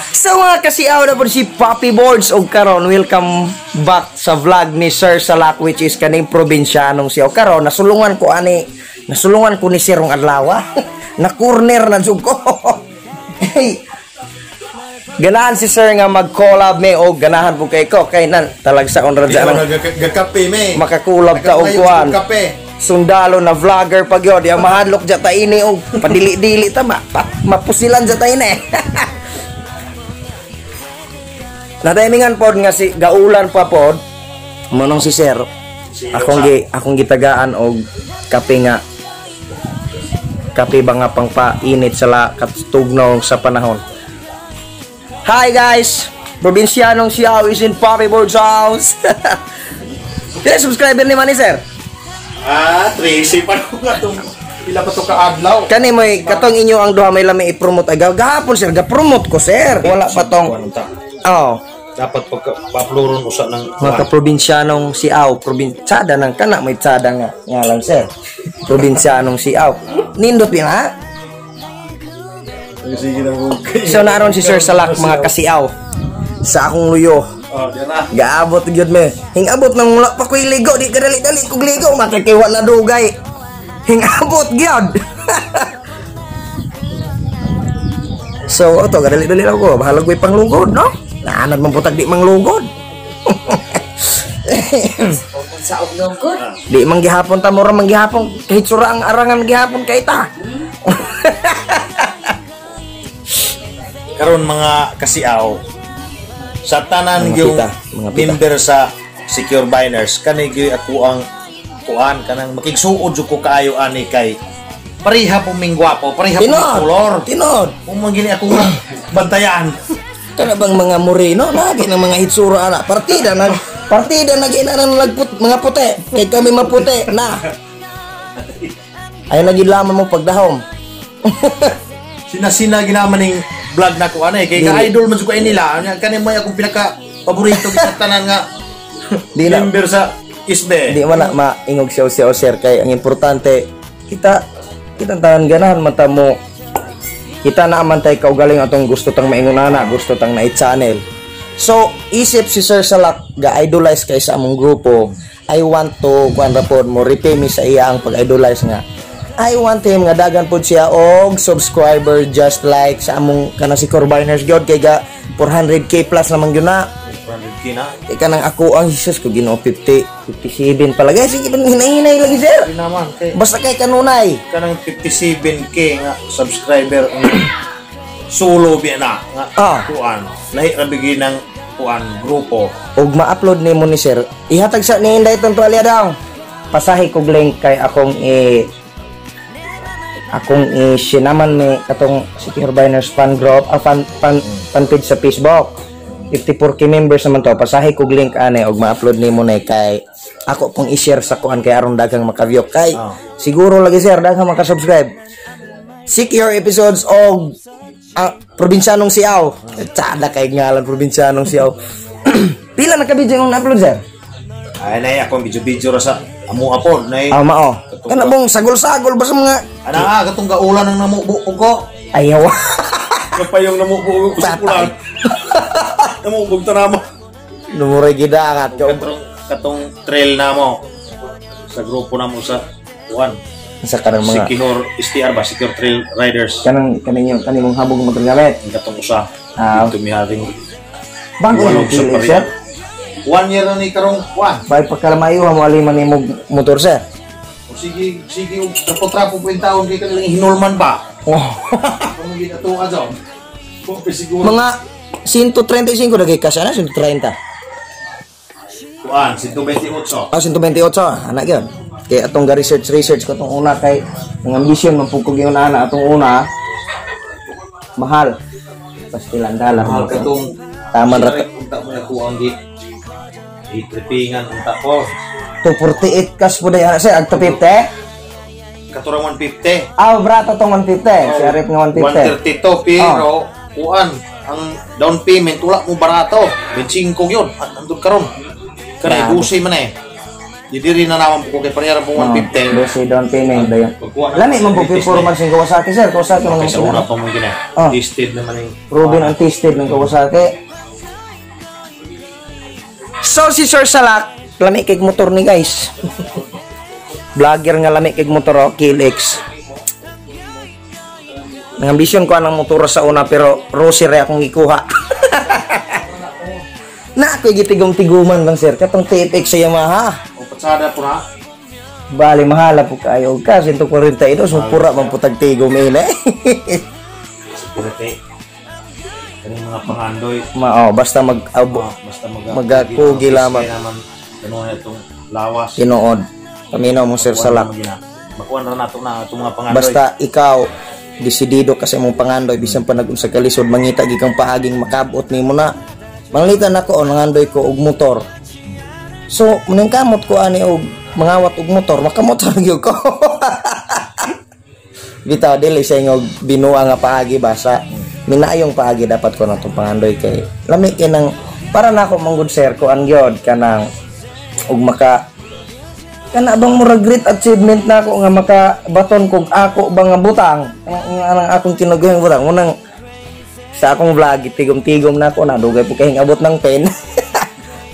So mga kasiaw na po si Papi Boards og karon welcome back sa vlog ni Sir Salak, which is kaning Probinsyanong Siaw. Karon nasulungan ko ani, nasulungan ko ni Sir rong adlaw. Na corner na jud ko. Hey. Ganahan si Sir nga mag-collab me og ganahan po kay ko kay nan talagsa on radya nang Gakape me. Makakulab ta og kuan. Kape. Sundalo na vlogger pag yun. Di ang mahadlok dya ta ini og padili-dili ta ma, mapusilan dya ta ini. Nataimingan pod nga si gaulan pa pod manong si Sir akong gitagaan og kape nga kape ba nga pang painit sa la katugnaw sa panahon. Hi guys! Probinsyanong Siaw is in Papi Board's house. Pila subscriber ni Manny, sir? Ah, 13 pa nung atong pila pa to ka adlaw. Kani mo'y katong inyo ang duha may lami i-promote ay gahapon, sir, ga-promote ko, sir. Wala pa tong oh, Dapat pagka pa-uploadon usa ng mga kaprobinsyanong Siaw, probinsyada nang kana may tsada nga ngalan, sir. Probinsyanong Siaw. Nindot din ha. Sige na mo. So naron si Sir Salak, mga kasiaw, sa akong luyo. Oh, di na. Gaabot gyud me. Hingabot nang wala pa ko'y ligo, di ka dali-dali kog ligo, makakaiwa na dugay. Hingabot gyud. So ato kadali-dali lang ko, bahalag ko'y panglugod, no? Naanad man putag di manglugod. Sa lungkot. Di man gihapon ta mura man gihapon kahit sura ang arangan gihapon kay ta. Karon mga kasiaw sa tanan Mga yung pita, mga pita. Member sa Secure Biners kani gyud ako ang kuan kanang makigsuod jud ko kaayo ani kay pareha po ming gwapo, pareha po ming Tinod. kolor. Tinod. Kung man gini ako nga bantayan. Kana bang mga moreno lagi ng mga hitsura ana partida nag partida nag ina ng lagput mga puti kay kami maputi na. Ay lagi lamang mo pagdahom. Sinasina ginaman ning vlog na ko ani kay Dili. ka-idol man jud ko ay nila. Nya kani may akong pinaka paborito sa tanan nga Di na member sa ISBE. Di man na maingog siya siya sir kay ang importante kita kita tanan ganahan man ta mo kita na man tay kaugaling atong gusto tang maingon ana, gusto tang na channel. So isip si Sir Salak ga-idolize kay sa among grupo, I want to kuan ra pod mo repay mi sa iya ang pag-idolize nga I want him nga dagan pod siya og subscriber just like sa among kanang si Corbiners gyud kay ga 400K plus naman gyud na. 400K na. Kay kanang ako ang Jesus ko Ginoo 50 57 pala guys, sige hinay-hinay lagi, sir. Di naman kay Basta kay kanunay. Kanang 57K nga subscriber ang solo biya na nga kuan lahi ra bigi ng kuan grupo. Og ma-upload nimo ni sir, ihatag sa ni Inday itong tuwalya daw. Pasahi kog link kay akong i-sinaman ni katong Secure Biners fan group, ah, fan page sa Facebook. 54K members naman to. Pasahi kog link ane og ma-upload nimo na kay ako pong i-share sa kuan kay aron daghang maka-view kay siguro lagi, sir, daghang maka-subscribe. Secure episodes og Probinsyanong Siaw. Tsada kay ngalan Probinsyanong Siaw. Pila na ka video yung na-upload, sir? Ay nay akong video-video ra sa amo apod nay. Ah, mao. Kana bong sagol-sagol ba sa mga Ana ah katong gaulan ang namubo ko. Ayaw. Kapayong namubo ko sa ulan. Namubog ta namo. Numuray gidangat. Katong katong trail namo sa grupo namo sa kuan. Sa kanang mga Secure STR ba, Secure Trail Riders. Kanang kaninyo kanimong habog motor gamit. Ang katong usa. Ah. Dito miharing Bago walog yung sa pili, pareha. sir. 1 year na ni karong kuan. Bay pagkalamayo mo aliman nimo motor, sir. O sige, sige, trapo-trapo po yung taon kay kanilang hinulman ba? Oh. Kung ginatuwa ka dyan. Kung siguro. Mga 135 na kay kasya na 130. Kuan, 128. Ah, 128, anak yun. Kaya atong ga research research ko atong una kay ang ambisyon mapugkog yung ana atong una mahal. Pastilan dala. Mahal katong Taman ra. Unta mo na kuang gi i-trippingan unta ko. 248 cash po day ana, sir, ag 250. Katurang 150. Ah, brato tong 150. Si Arif nga 150. 132 pero kuan ang down payment wala mo barato. 25 yun. At nandun karon. Kanay Grabe. 12 man eh. Di diri na naman po ko kay parehara po 150. Besi down payment dayon. Pagkuha na- Lami man po performance ng Kawasaki, sir. Kawasaki mga Okay, sa una makina. pa mong gina. Oh. Tested naman yung Proven and tested ng Kawasaki. So si Sir Salak, lami kay motor ni guys. Vlogger nga lami kay motor oh, KLX. Nang ambisyon ko anang motor sa una pero Rosy re akong gikuha. Na ako'y gitigom-tiguman lang, sir, katong TFX sa Yamaha. O patsada po na. Bali mahala po kayo ka 142, so pura man putag tigom ina. Security. Kaning mga pangandoy. Ma oh, basta mag abo Oh, basta mag Magakugi lamang. Naman ano na itong lawas. Tinuod. Paminaw mo, Sir Salak. Makuha na nato na itong mga pangandoy. Basta ikaw desidido ka sa imong pangandoy bisan pa nag-unsa ka lisod, mangita gi kang paaging makabot nimo na. Manglitan ako, oh, nangandoy ko og motor. So maningkamot ko ani og mangawat og motor, makamotor gyud ko. Bitaw dili siya nga binuang nga paagi, basa minaayong paagi dapat ko na tong pangandoy kay lami kay nang para nako manggod, sir, ko ang gyud kanang og maka kana bang murag great achievement na ako nga makabaton kog ako ba nga butang ang akong kinugayang butang unang sa akong vlog, tigom-tigom na ako na dugay po kay abot ng pen,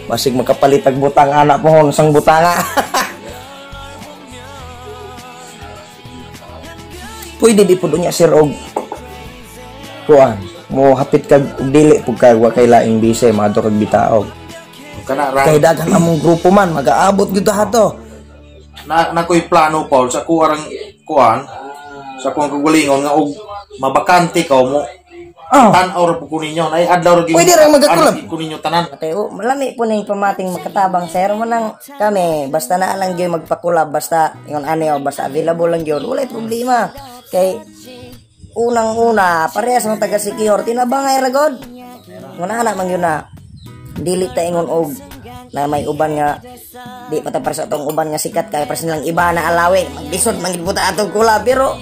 basig makapalit og butang ana pohon sang butanga. Pwede di pud unya, sir, og kuan mo hapit kag og dili pud kag wa kay laing bise, maadto kag bitaog. Kana ra Kay daghan among grupo man magaabot gyud ato. Na nakoy plano, Paul, sa kuwarang kuan sa kuang kagalingon nga og mabakante ka mo tan-aw ra po ko ninyo nay adlaw ra gyud. Pwede ra magakulab. Ano ko ninyo tanan. Okay, oh, malami po ning pamating makatabang, sir mo nang kami basta na lang gyud magpakulab, basta ingon ani oh, basta available lang gyud, walay problema kay unang-una parehas ang taga Sikihor, tinabangay ra god nguna na man gyud na dili ta ingon og na may uban nga di pa ta para sa atong uban nga sikat kay para silang iba na alawin, maglisod man gyud po ta atong kulab, pero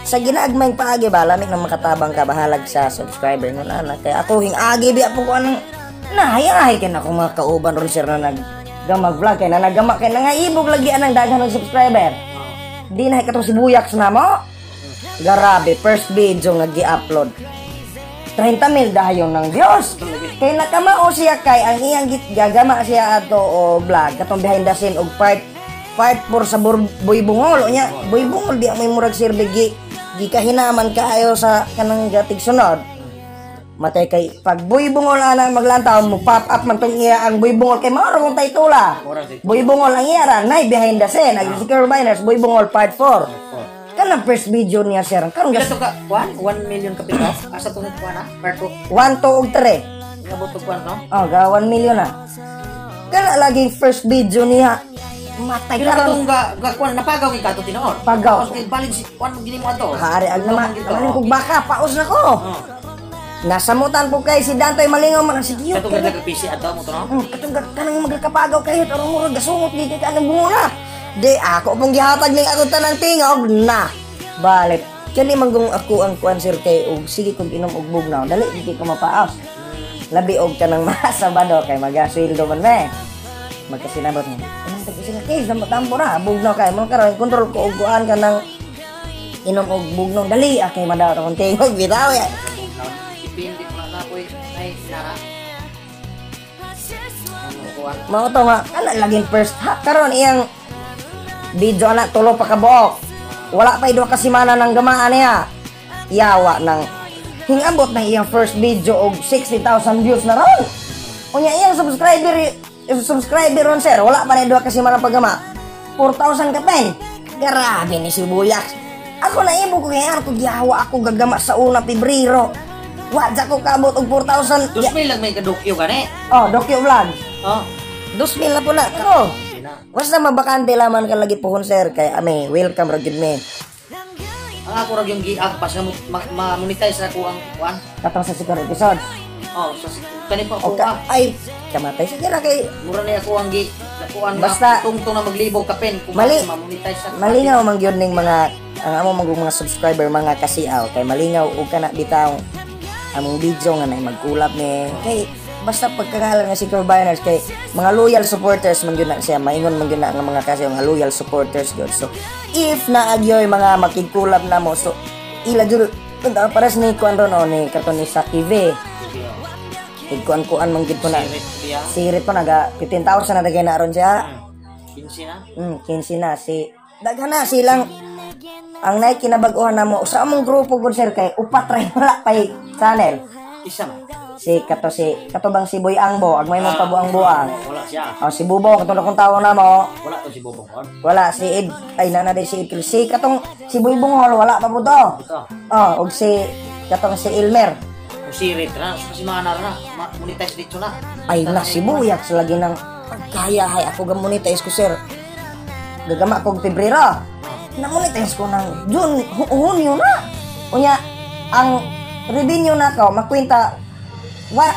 sa ginaagmayng paagi ba, lamig na makatabang ka bahalag sa subscriber ngon ana. Kay ako hing agi biya po ko anang na hayahay kay na ako mga kauban ron, sir, na nag gamag vlog kay na nagama kay nangaibog lagi anang daghan ng subscriber di na katong si Buyak na mo. Grabe, first video nga gi-upload, 30 mil dayon ng Dios. Kay nakamao siya kay ang iyang gagama siya ato o vlog katong behind the scene og part part 4 sa Boy Bungol nya. Boy Bungol di may murag sirbe gi gikahinaman kaayo sa kanang gatig sunod. Matay kay pag Boy Bungol ana maglantaw mo pop up man tong iya ang Boy Bungol kay mao ra kong titula. Boy Bungol ang iya ra nay behind the scene ang Secure Miners Boy Bungol part 4. Kanang first video niya, sir. Karon Pila gas to ka? 1 1 million ka pila? Asa to kuan na? Part 2. 1, 2 ug 3. Ngabot og kuan no? Oh, ga 1 million na. Kana lagi first video niya. Matay Pila ka karon. tong ga ga kuan napagaw kay kato tinuod. Pagaw. Tapos kay balid si kuan gini mo ato. Hari ag naman, Ano kog baka paos na ko. Nasamutan po kay si Dantoy Malingaw man sige yun. Katong ga PC ato mo to no? Katong kanang magkapagaw kayo tarong murag gasungot gi kay kanang bunguna. Di ako pong gihatag ning akong tanang tingog na. Balik. Kani manggong ako ang kuan, sir, kay og sige kog inom og bugnaw dali di kay ko mapaos. Labi og kanang Sabado kay magasweldo man me. Magkasinabot mo. Anong tag sila kay sa tampo ra bugnaw kay mo karon kontrol ko og kuan kanang inom og bugnaw dali akay madaot akong tingog bitaw ya. Depende ko na ko ay na. Ano kuan? Mao to nga kana laging first ha karon iyang video ana tulo pa ka buok. Wala pa duha ka semana ng gamaan niya. Yawa nang hingabot na iyang first video og 60,000 views na ron. Unya iyang subscriber subscriber ron, sir, wala pa na duha ka semana paggama. 4,000 ka pen. Grabe ni si Buyak. Ako na imo ko kay ako giyawa ako gagama sa una Pebrero. Wa ja ko kaabot og 4,000. 2,000 lang may kadukyo gani. Oh, Dokyo Vlog. Oh. 2,000 na po na. Pero, basta mabakante laman ka lagi pohon, sir. Kay ame, welcome ra gyud me. Ang ako ra yung giagpas nga ma-monetize ako ang kuan. Katong sa second episode. Oh, sa kani pa O ako ka, ay, kamatay. Sige ra kay, Mura na ako ang gi kuan. Tungtong na maglibog kapin kung ma-monetize ako. Malingaw man gyud ning mga, ang amo manggong mga subscriber, mga kasiaw. Kay malingaw og kana bitaw among video nga nay magkulab ni. Kay, basta pagkangalan nga Secure Biners kay mga loyal supporters man gyud na siya, maingon man gyud na nga mga kasi mga loyal supporters gyud. So if naa gyoy mga makigkulab na mo, so ila jud pares ni kuan ron o ni kato ni Saki V. Kuan-kuan man gyud ko na. Sirit pa naga 15,000 na dagay na ron siya. 15 na. 15 na si daghan na silang ang nay kinabag-ohan na mo sa among grupo gud sir kay upat ra wala pay channel. Isa man. Si kato si kato bang si Boy Angbo agmay mo pabuang-buang. Wala siya. Oh, si Bubo kato na kung tawo na mo. Wala to si Bobong kon. Wala si Ed ay nana day si Ed si katong si Boy Bungol wala pa po to. Ito. Oh, og si katong si Ilmer. Sirit ra sa semana ra na. Monetize dito na. Ay na si Buyak sa lagi ng pagkaya hay ako gamonetize ko sir. Gagama kog Pebrero. Na-monetize ko ng June, Hunyo na. Unya ang revenue na ko makwenta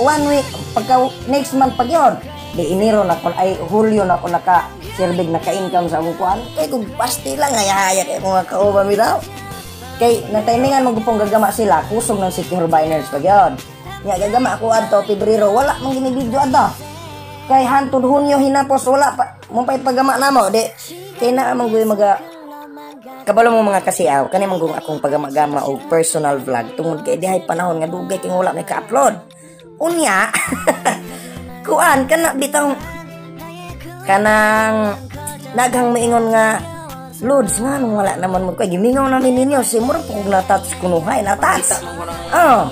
one week pagka next month pag yon. Di Enero na ko ay Hulyo na ko naka sirbig naka-income sa akong kuan. Kay kung pasti lang ay haya kay kung kauban bitaw. Kay na timingan mo gupong gagama sila kusog ng Secure Biners pag yon. Nya gagama ako adto Pebrero wala man gini video adto. Kay hantod Hunyo hinapos wala pa mo pay pagama namo di kay naa man guy maga kabalo mo mga kasiaw kani man gung akong pagamagama og personal vlog tungod kay dihay panahon nga dugay kay wala may ka-upload. Unya kuan kana bitaw kanang daghang maingon nga Lods nga nung wala naman mo kay gimingaw namin ninyo si murag po kog na-touch kunuhay na-touch. Oh,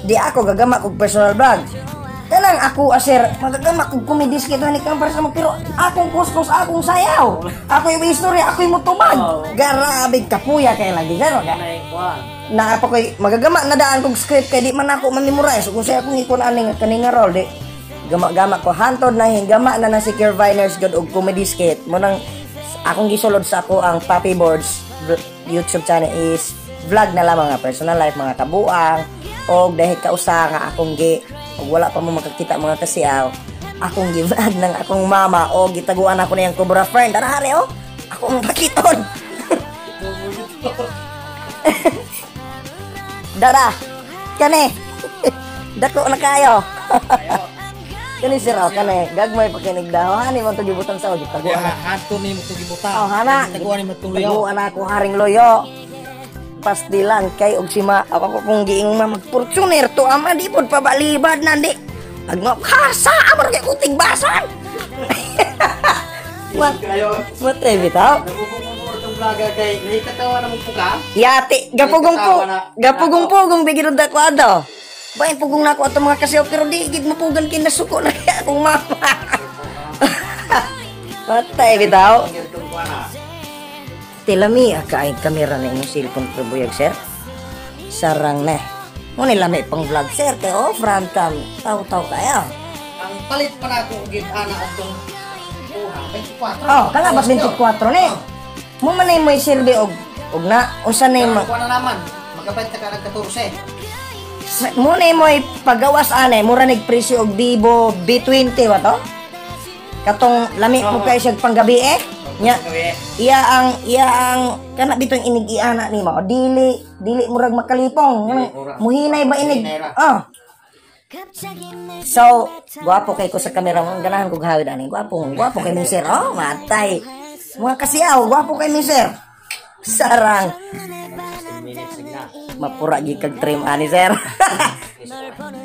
di ako gagama kog personal vlog. Kanang ako aser magagama kog comedy skit ni kang para sa mo pero akong kuskus akong sayaw. Ako yung istorya, ako yung mutubag. Grabe kapuya kay lagi sir. Na ako kay magagama na daan kog script kay di man ako ma-memorize. Kung siya akong ikon ani nga kani nga role di gama-gama ko hantod na gama na na Secure Viners gud og comedy skit mo nang akong gisulod sa ako ang Papi Boards YouTube channel is vlog na lamang nga personal life mga kabuang og dahil kausa nga akong gi og wala pa mo makakita mga kasiaw akong gi-vlog ng akong mama og gitaguan ako niyang Cobra friend dara hari oh akong pakiton. Dara kani dako na kayo. Kani sir oh kani gagmay pakinig daw hani mo to gibutan sa gitaguan na. Hanto ni mo to gibutan. Oh hana Taguan ni mo to luyo. Taguan ako haring loyo. Pasti lang kay og si ma ako kung giingon ma mag-Fortuner to ama di pod pabalibad nandi. Agma kasa amor kay kuting basan. What? What bitaw? Nagugumugor tong vlogger kay nahikatawa na mo puka. Yati gapugong po. Gapugong pugong bigid ko ado. Bain pugong na ako ato mga kasiyaw pero di gid mapugan kay nasuko na kay akong mama. Patay bitaw. Tilami kaay kamera na imong cellphone pero buyag sir. Sarang na. Mo ni lami pang vlog sir kay oh front cam. Taw-taw kayo. Ang palit pa na ako gid ana atong una 24. Oh, kalabas 24 ni. Mo man nay mo'y silbi og og na unsa nay ma Kuha na naman. Magkabenta ka nag 14. Mo nay mo'y pagawas anay mura nig presyo og Vivo B20 ba to? Katong lami po kay siya panggabi eh. Nya iya ang kana bitong inig iana nimo dili dili murag makalipong muhinay ba inig. Oh. So gwapo kay ko sa kamera mo ganahan ko gahawid ani gwapo gwapo kay mi sir oh matay mga kasiyaw gwapo kay mi sir sarang mapura gi kag trim ani sir.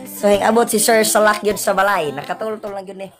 So hing abot si Sir Salak gyud sa balay nakatultol lang gyud ni.